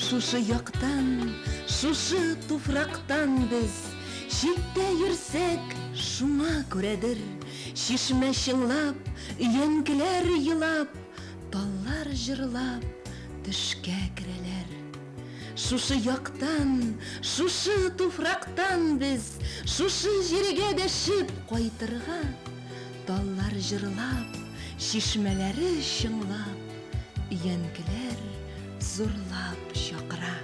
Шушы яктан, шушы туфрактан без, Читтә йөрсәк, шуңа күрәдер, Чишмә чыңлап, өянкеләр елап, Таллар җырлап, төшкә керәләр. Шушы яктан, шушы туфрактан без, Шушы җиргә дәшеп кайтырга, Таллар җырлап, чишмәләре чыңлап, Өянкеләр зурлап чакыра.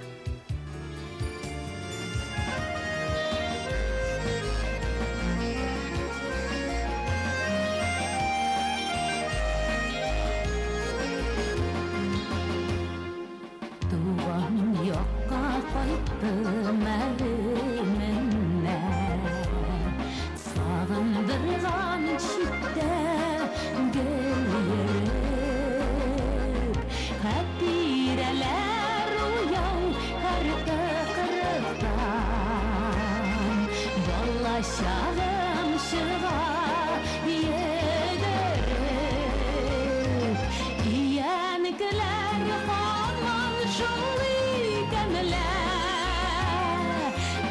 Туган якка кайттым әле менә. Сагындырган читтә гел йөреп. Хатирәләр уяу һәр тыкрыктан. Бала чагым чыга йөгереп. Өянкеләр һаман шул икәнлә.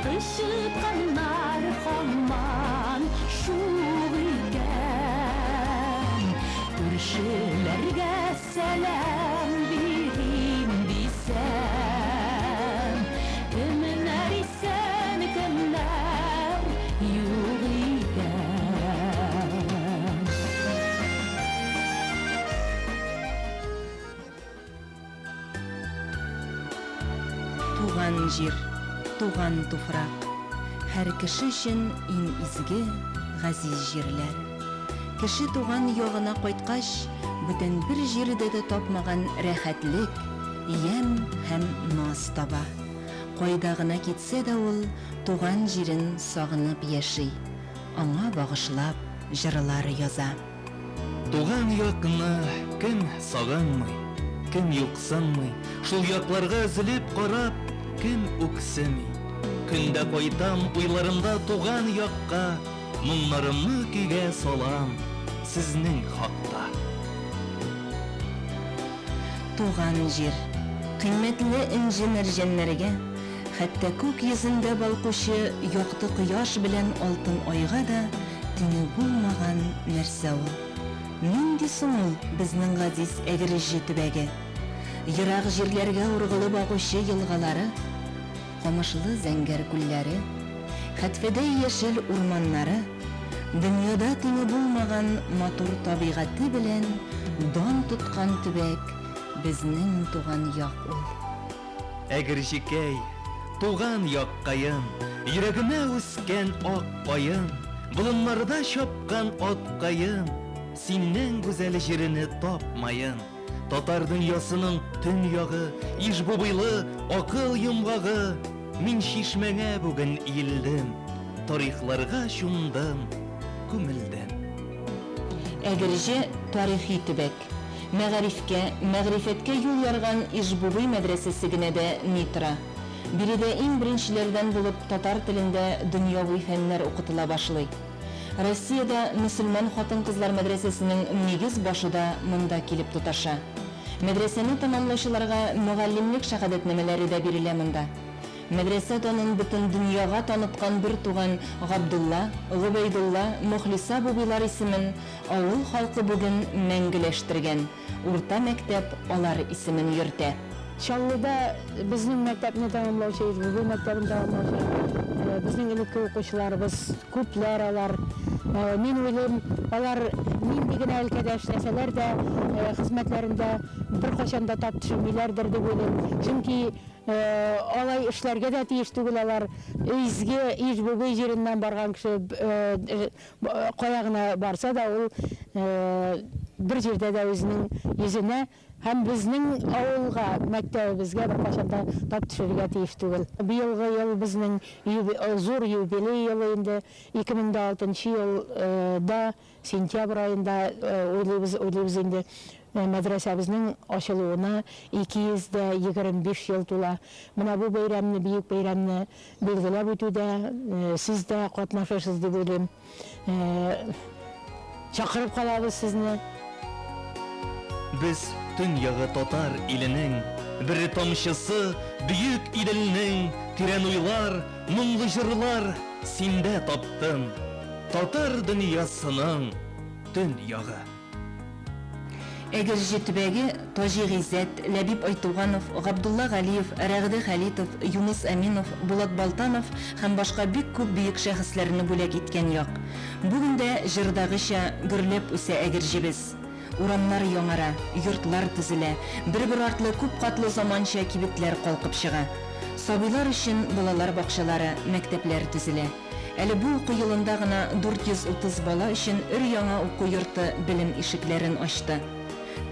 Кычытканнар һаман шул икән. Күршеләргә сәлам бирим дисәм, кемнәр исән, кемнәр юк икән. Туган җир, туган туфрак, һәр кеше өчен иң изге, газиз җирләр. Кеше туган ягына кайткач, бүтән бер җирдә дә тапмаган рәхәтлек, ямь һәм наз таба. Кайда гына китсә дә ул туган җирен сагынып яши, аңа багышлап җырлар яза. Туган якны кем сагынмый, кем юксынмый, Шул якларга өзелеп карап, кем үксеми? Көн дә кайтам уйларымда туган якка, Моңнарымны көйгә салам сезнең хакта. Туган җир, кыйммәтле энҗе-мәрҗәннәргә, хәтта күк йөзендә балкучы якты кояш белән алтын айга да тиңе булмаган нәрсә ул. Нинди соң ул безнең газиз Әгерҗе төбәге? Ерак җирләргә ургылып агучы елгалары, камышлы зәңгәр күлләре, хәтфәдәй яшел урманнары, дөньяда тиңе булмаган матур табигате белән дан тоткан төбәк, безнең туган як ул. Әгерҗекәй, туган яккаем, Йөрәгемә үскән ак каен, Болыннарда чапкан аткаем, Синнән гүзәл җирене тапмаен. Татар дөньясының төньягы, Иж-Бубыйлы акыл йомгагы, Мин чишмәңә бүген иелдем, Тарихларга чумдым, күмелдем. Әгерҗе, тарихи төбәк. Мәгарифкә, мәгърифәткә юл ярган Иж-Бубый мәдрәсәсе генә дә ни тора. Биредә иң беренчеләрдән булып татар телендә дөньяви фәннәр укытыла башлый. Россиядә мөселман хатын-кызлар мәдрәсәсенең нигез башы да монда килеп тоташа. Мәдрәсәне тәмамлаучыларга мөгаллимлек шәһадәтнамәләре дә бирелә монда. Мәдрәсә данын бөтен дөньяга таныткан бертуган Габдулла, Гобәйдулла, Мөхлиса Бубыйлар исемен авыл халкы бүген мәңгеләштергән, урта мәктәп алар исемен йөртә. Чаллыда безнең мәктәпне тәмамлаучы, Иж-Бубый мәктәбен тәмамлаучы безнең элекке укучыларыбыз күпләр алар. Мин уйлыйм, алар нинди генә өлкәдә эшләсәләр дә, хезмәтләрендә беркайчан да тап төшермиләрдер дип уйлыйм. Чөнки алай эшләргә дә тиеш түгел алар. Изге Иж-Бубый җиреннән барган кеше кая гына барса да, ул бер җирдә дә үзенең йөзенә Һәм безнең авылга, мәктәбебезгә беркайчан да тап төшерергә тиеш түгел. Быелгы ел безнең зур юбилей елы инде. 2006 нчы елда сентябрь аенда уйлыйбыз, уйлыйбыз инде, мәдрәсәбезнең ачылуына 225 ел тула. Менә бу бәйрәмне, бөек бәйрәмне билгеләп үтүдә сез дә катнашырсыз дип уйлыйм. Чакырып калабыз сезне. Без төньягы татар иленең Бер тамчысы бөек Иделнең, Тирән уйлар, моңлы җырлар синдә таптым. Татар дөньясының төньягы. Әгерҗе төбәге Таҗи Гыйззәт, Ләбиб Айтуганов, Габдулла Галиев, Рәгъде Хәлитов, Юныс Әминов, Булат Балтанов һәм башка бик күп бөек шәхесләрне бүләк иткән як. Бүген дә җырдагыча гөрләп үсә Әгерҗебез. Урамнар яңара, йортлар төзелә, бер-бер артлы күпкатлы заманча кибетләр калкып чыга. Сабыйлар өчен балалар бакчалары, мәктәпләр төзелә. Әле бу уку елында гына 430 бала өчен өр-яңа уку йорты белем ишекләрен ачты.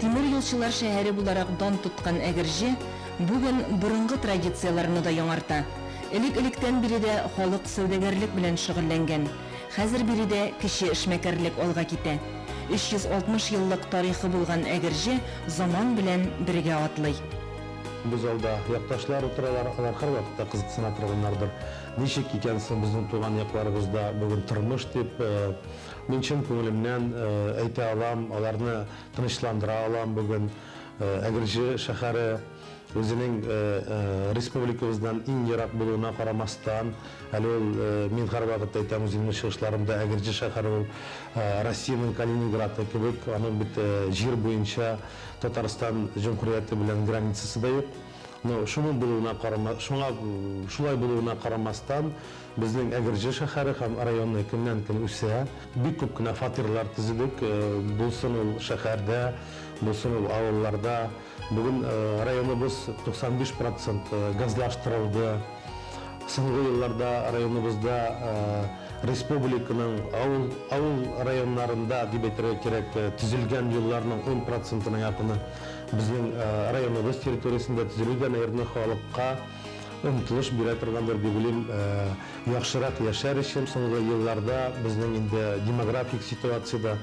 Тимер юлчылар шәһәре буларак дан тоткан Әгерҗе бүген борынгы традицияләрне да яңарта. Элек-электән биредә халык сәүдәгәрлек белән шөгыльләнгән. Хәзер биредә кече эшмәкәрлек алга китә. 360 еллык тарихы булган Әгерҗе заман белән бергә атлый. Бу залда якташлар утыралар, алар һәрвакытта кызыксына торганнардыр. Ничек икән соң безнең туган якларыбызда бүген тормыш дип, мин чын күңелемнән әйтә алам, аларны тынычландыра алам бүген. Әгерҗе шәһәре үзенең республикабыздан иң ерак булуына карамастан, әле ул, мин һәрвакыт әйтәм үземнең чыгышларымда, Әгерҗе шәһәре ул Россиянең Калининграды кебек, аның бит җир буенча Татарстан җөмһүрияте белән границасы да юк. Но шуның булуына карама, шуңа шулай булуына карамастан, безнең Әгерҗе шәһәре һәм районы көннән-көн үсә. Бик күп кенә фатирлар төзедек, булсын ул шәһәрдә, булсын ул авылларда. Бүген районыбыз 95 процент газлаштырылды. Соңгы елларда районыбызда республиканың авыл авыл районнарында дип әйтергә кирәк, төзелгән юлларның 10 процентына якыны безнең районыбыз территориясендә төзелү дә, наверное, халыкка омтылыш бирә торгандыр дип уйлыйм, яхшырак яшәр өчен. Соңгы елларда безнең инде демографик ситуация дә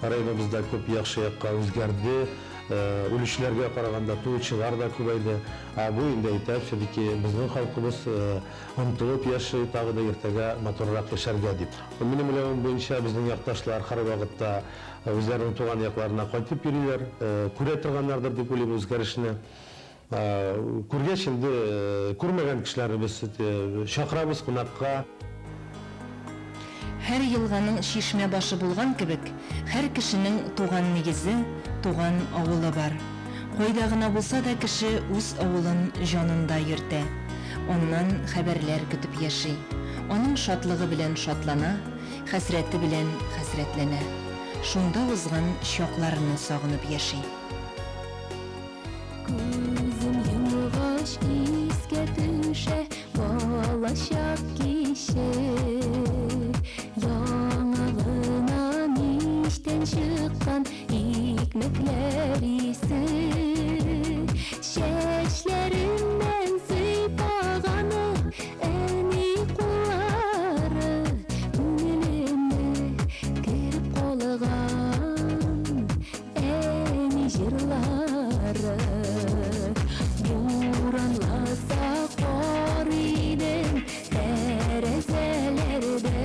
районыбызда күп яхшы якка үзгәрде. Үлүчеләргә караганда туучылар да күбәйде. Ә бу инде әйтә, все-таки безнең халкыбыз омтылып яши, тагы да иртәгә матуррак яшәргә дип. Минем уйлавым буенча, безнең якташлар һәрвакытта үзләренең туган якларына кайтып йөриләр, күрә торганнардыр дип уйлыйм үзгәрешне. Күргәч инде, күрмәгән кешеләрне без чакырабыз кунакка. Һәр елганың чишмә башы булган кебек, һәр кешенең туган нигезе, туган авылы бар. Кайда гына булса да кеше үз авылын җанында йөртә. Аннан хәбәрләр көтеп яши. Аның шатлыгы белән шатлана, хәсрәте белән хәсрәтләнә. Шунда узган чакларны сагынып яши. Күзем йомгач искә төшә балачак киче. Яңа гына мичтән чыккан икмәкләр исе. Чәчләремнән сыйпаганы әни куллары, күңелемә кереп калган әни җырлары. Буранласа кар идем тәрәзәләрдән.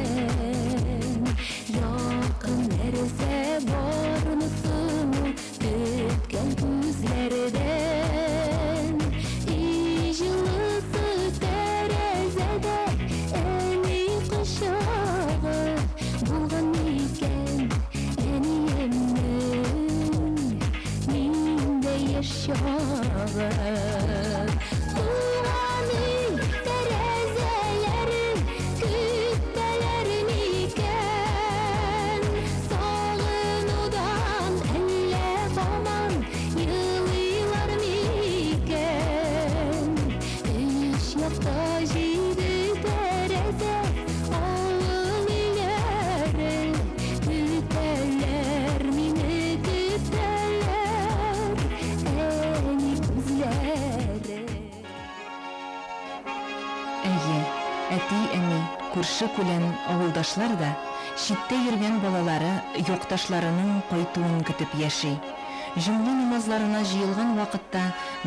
Якын нәрсә бармы соң ул көткән күзләрдән? Өй җылысы тәрәзәдә, әни кочагы булган микән әниемнең миндә яшь чагы? Туган өй тәрәзәләре көтәләр микән? Сагынудан әллә һаман елыйлар микән? Өч якта җиде тәрәзә, авыл өйләре көтәләр мине, көтәләр әни күзләре. Әйе, әти-әни, күрше-күлән, авылдашлар да читтә йөргән балалары, якташларының кайтуын көтеп яши. Җомга намазларына җыелган вакытта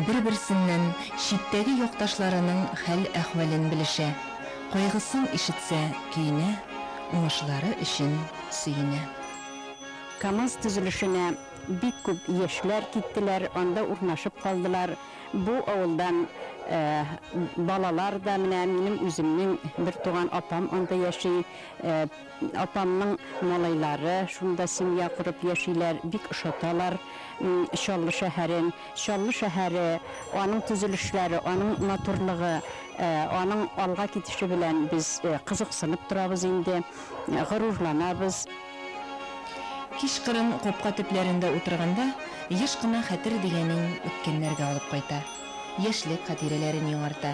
бер-берсеннән читтәге якташларының хәл-әхвәлен белешә. Кайгысын ишетсә, көенә, уңышлары өчен сөенә. КАМАЗ төзелешенә бик күп яшьләр киттеләр, анда урнашып калдылар. Бу авылдан балалар да, менә минем үземнең бер туган апам анда яши, апамның малайлары шунда семья корып яшиләр, бик ошаталар Чаллы шәһәрен. Чаллы шәһәре, аның төзелешләре, аның матурлыгы, аның алга китеше белән без кызыксынып торабыз инде, горурланабыз. Кичкырын капка төпләрендә утырганда, еш кына хәтер дигәнең үткәннәргә алып кайта, яшьлек хатирәләрен яңарта.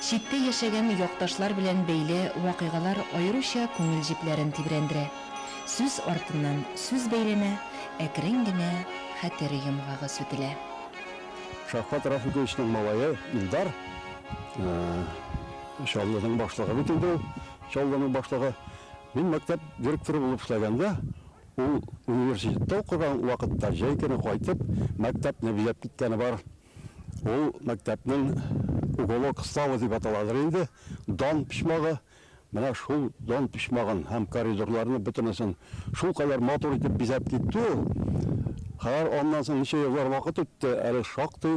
Читтә яшәгән якташлар белән бәйле вакыйгалар аеруча күңел җепләрен тибрәндерә. Сүз артыннан сүз бәйләнә, әкрен генә хәтер йомгагы сүтелә. Шәфкать Рафиковичның малае Илдар, Чаллының башлыгы бит инде ул, Чаллының башлыгы. Мин мәктәп директоры булып эшләгәндә, ул университетта укыган вакытта җәй көне кайтып, мәктәпне бизәп киткәне бар. Ул мәктәпнең уголок славы дип аталадыр инде, дан почмагы. Менә шул дан почмагын һәм коридорларны бөтенесен шулкадәр матур итеп бизәп китте ул. Хәер, аннан соң ничә еллар вакыт үтте, әле шактый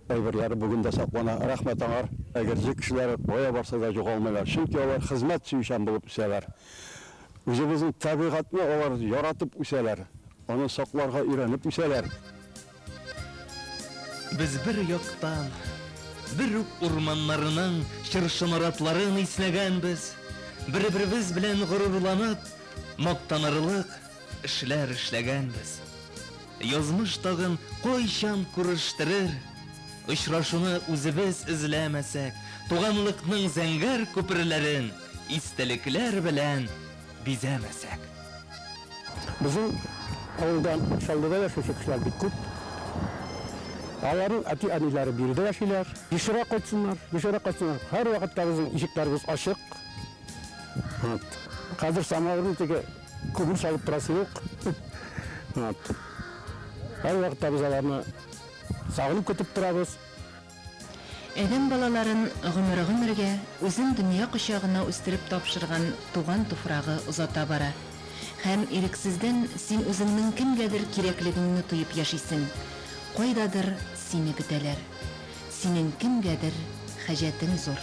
әйберләре бүген дә саклана. Рәхмәт аңар. Әгерҗе кешеләре кая барса да югалмыйлар, чөнки алар хезмәт сөючән булып үсәләр. Үзебезнең табигатьне алар яратып үсәләр, аны сакларга өйрәнеп үсәләр. Без бер яктан, бер үк урманнарының чыршы-наратларын иснәгәнбез, бер-беребез белән горурланып, мактанырлык эшләр эшләгәнбез. Язмыш тагын кайчан күрештерер? Очрашуны үзебез эзләмәсәк, туганлыкның зәңгәр күперләрен истәлекләр белән бизәмәсәк. Безнең авылдан Чаллыда яшәүче кешеләр бик күп. Аларның әти-әниләре биредә яшиләр. Ешрак кайтсыннар, ешрак кайтсыннар. Һәрвакытта безнең ишекләребез ачык. Хәзер самавырны теге күмер салып торасы юк. Һәрвакытта без аларны сагынып көтеп торабыз. Адәм балаларын гомер-гомергә үзен дөнья кочагына үстереп тапшырган туган туфрагы озата бара. Һәм ирексездән син үзеңнең кемгәдер кирәклегеңне тоеп яшисең. Кайдадыр сине көтәләр. Синең кемгәдер хаҗәтең зур.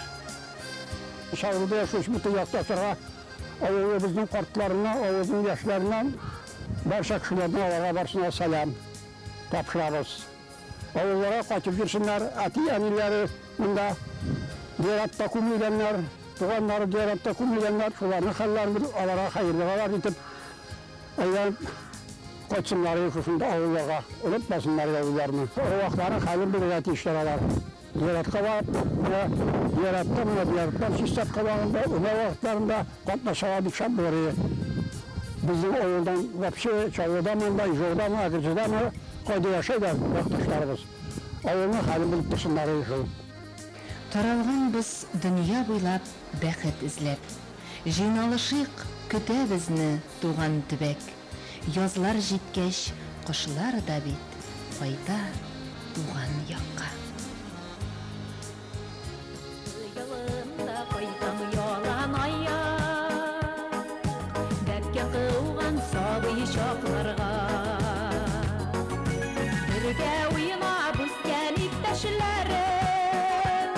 Чаллыда яшәүче бөтен якташларга, авылыбызның картларына, авылның яшьләренә, барча кешеләрне аларга барсына сәлам тапшырабыз. Авылларга кайтып йөрсеннәр, әти-әниләре монда зиратта күмелгәннәр, туганнары зиратта күмелгәннәр, шуларның хәлләрен белеп, аларга хәерле догалар итеп, әйләнеп кайтсыннар шушында авылларга, онытмасыннар авылларны. Арвахларның хәлен белергә тиешләр алар. Зиратка барып, менә зиратта, менә зираттан чистартка барганда, өмә вакытларында катнашырга бик шәп булыр иде. Безнең авылдан вообще Чаллыдамы, анда, Ижаудамы, Әгерҗедәме, кайда яшәйләр якташларыбыз. Авылның хәлен белеп торсыннар иде шул. Таралганбыз дөнья буйлап бәхет эзләп. Җыйналышыйк, көтә безне туган төбәк. Язлар җиткәч, кошлар да бит кайта туган якка. Елымда кайтам ялан аяк, бәбкә кыуган сабый чакларга. Бергә уйнап үскән иптәшләрем,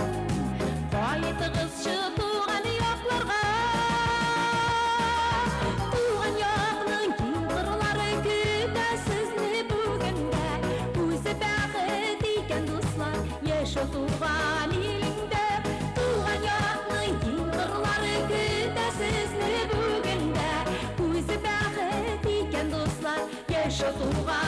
кайтыгызчы туган якларга. Туган якның киң кырлары көтә сезне бүген дә. Үзе бәхет икән, дуслар, яшәү туган илеңдә. Туган якның киң кырлары көтә сезне бүген дә. Үзе бәхет икән, дуслар, яшәү туган